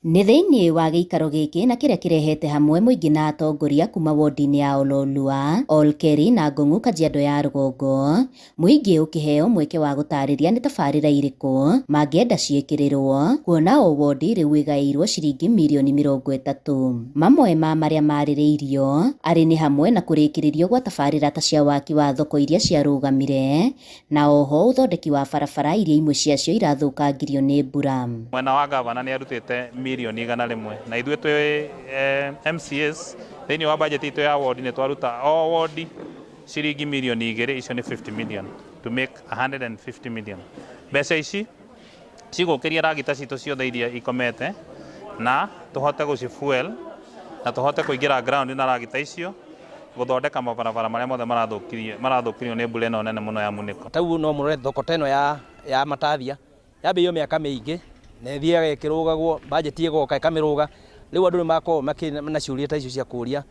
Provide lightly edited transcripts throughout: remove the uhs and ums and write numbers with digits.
Nĩ thĩinĩ wa gĩikaro gĩkĩ na kĩrĩa kĩrehete hamwe mũingĩ na atongoria kuma wodi-inĩ ya Ololua, Olkeri na Ngong'u Kajiado ya rũgongo, mũingĩ ũkĩheo mweke wa gũtarĩria nĩ tabarĩra irĩkũ mangĩenda ciĩkĩrĩrwo, kuona o wodi rĩu ĩgaĩirwo ciringi mirioni 30. Mamwe ma marĩa marĩrĩirio arĩ nĩ hamwe na kũrĩkĩrĩrio gwa tabarĩra ta cia waki wa thoko iria ciarũgamire, na oho ũthondeki wa barabara iria imwe ciacio irathũkangirio nĩ mbura. Mwena wa gavana nĩ arutĩte mirioni 100, na ithuĩ twĩ MCAs thĩinĩ wa budget itũ ya wodi nĩ twaruta o wodi ciringi mirioni 2, icio nĩ 50 million, to make 150 million. Mbeca ici cigũkĩria ragita citũ ciothe iria ikomete na tũhote gũci fuel na tũhote kũingĩra ground na ragita icio gũthondeka mabarabara marĩa mothe marathũkirio nĩ mbura ĩno nene mũno ya munĩko. Tau no mũrore thoko ta ĩno ya Matathia yambĩrĩirio mĩaka mĩingĩ na ĩthiaga ĩkĩrũgagwo, budget ĩgoka ĩkamĩrũga. Rĩu andũ nĩ makoragwo makĩ na ciũria ta icio cia kũria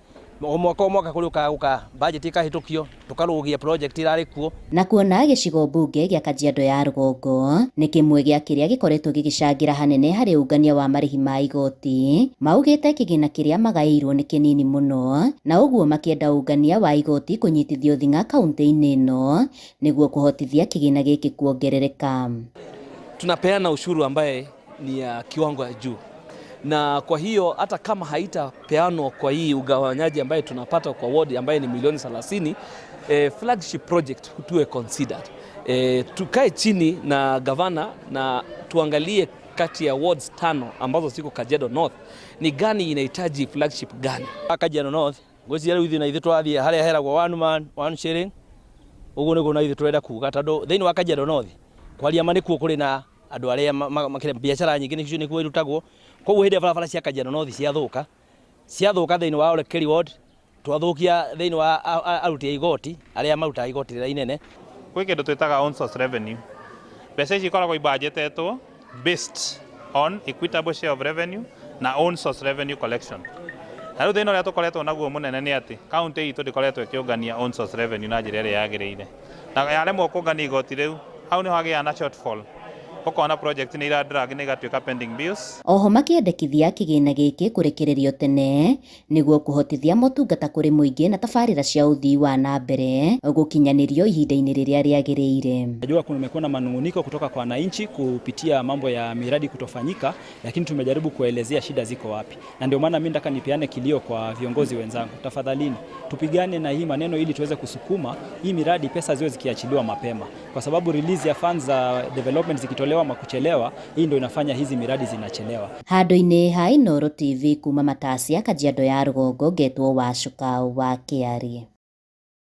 o mwaka o mwaka, kũrĩ ũkaga gũka budget ĩkahĩtũkio, tũkarũgia project ĩrarĩ kuo. Na kuona gĩcigo mbunge gĩa Kajiado ya rũgongo nĩ kĩmwe gĩa kĩrĩa gĩkoretwo gĩgĩcangĩra hanene harĩ ũngania wa marĩhi ma igoti, maugĩte kĩgĩna kĩrĩa magaĩirwo nĩ kĩnini mũno, na ũguo makĩenda ũngania wa igoti kũnyitithio thing'a kaunti-inĩ ĩno nĩguo kũhotithia kĩgĩna gĩkĩ kuongerereka. Tunapeana ushuru ambaye ni ya kiwango ya juu, na kwa hiyo hata kama haitapeanwa kwa hii ugawanyaji ambaye tunapata kwa ward ambaye ni milioni 30, flagship project tuwe considered. Tukae chini na gavana na tuangalie kati ya wards tano ambazo ziko Kajiado North ni gani inahitaji flagship gani. Kajiado North ngwĩciria rĩu ithuĩ na ithuĩ twathiĩ harĩa heragwo one man one shilling, ũguo nĩguo na ithuĩ tũrenda kuga, tondũ thĩinĩ wa Kajiado North kwaria ma nĩkuo kũrĩ na andũ arĩa makĩrĩ biacara nyingĩ, nĩcio nĩkuo irutagwo. Koguo hĩndĩ ĩrĩa barabara cia Kajiado North ciathũka thĩinĩ wa Olkeri ward, twathũkia thĩinĩ wa aruti a igoti arĩa marutaga igoti rĩrĩa inene. Gwĩ kĩndũ twĩtaga own source revenue. Mbeca ici ikoragwo ibudgetetwo based on equitable share of revenue na own source revenue collection. Na rĩu thĩna ũrĩa tũkoretwo naguo mũnene nĩ atĩ kaunti itũ ndĩkoretwo ĩkĩũngania own source revenue na njĩra ĩrĩa yagĩrĩire, na yaremwo kũngania igoti rĩu, hau nĩho hagĩaga na shortfall, ũkona project nĩ iradrag na igatuĩka pending bills. Oho makĩendekithia kĩgĩna gĩkĩ kũrekererio tene nĩguo kũhotithia motungata kũrĩ mũingĩ na tabarĩra cia ũthii wa na mbere gũkinyanĩrio ihinda-inĩ rĩrĩa rĩagĩrĩire. Najua kumekuwa na manunguniko kutoka kwa wananchi kupitia mambo ya miradi kutofanyika, lakini tumejaribu kuelezea shida ziko wapi, na ndio maana mimi nataka nipeane kilio kwa viongozi wenzangu, tafadhalini tupigane na hii maneno ili tuweze kusukuma hii miradi, pesa ziwe zikiachiliwa mapema, kwa sababu release ya funds za development zikitolewa ama kuchelewa, hii ndio inafanya hizi miradi zinachelewa. Handũ-inĩ ha Inooro TV kuma Matasia, Kajiado ya rũgongo, ngetwo Wacuka wa Kĩarie.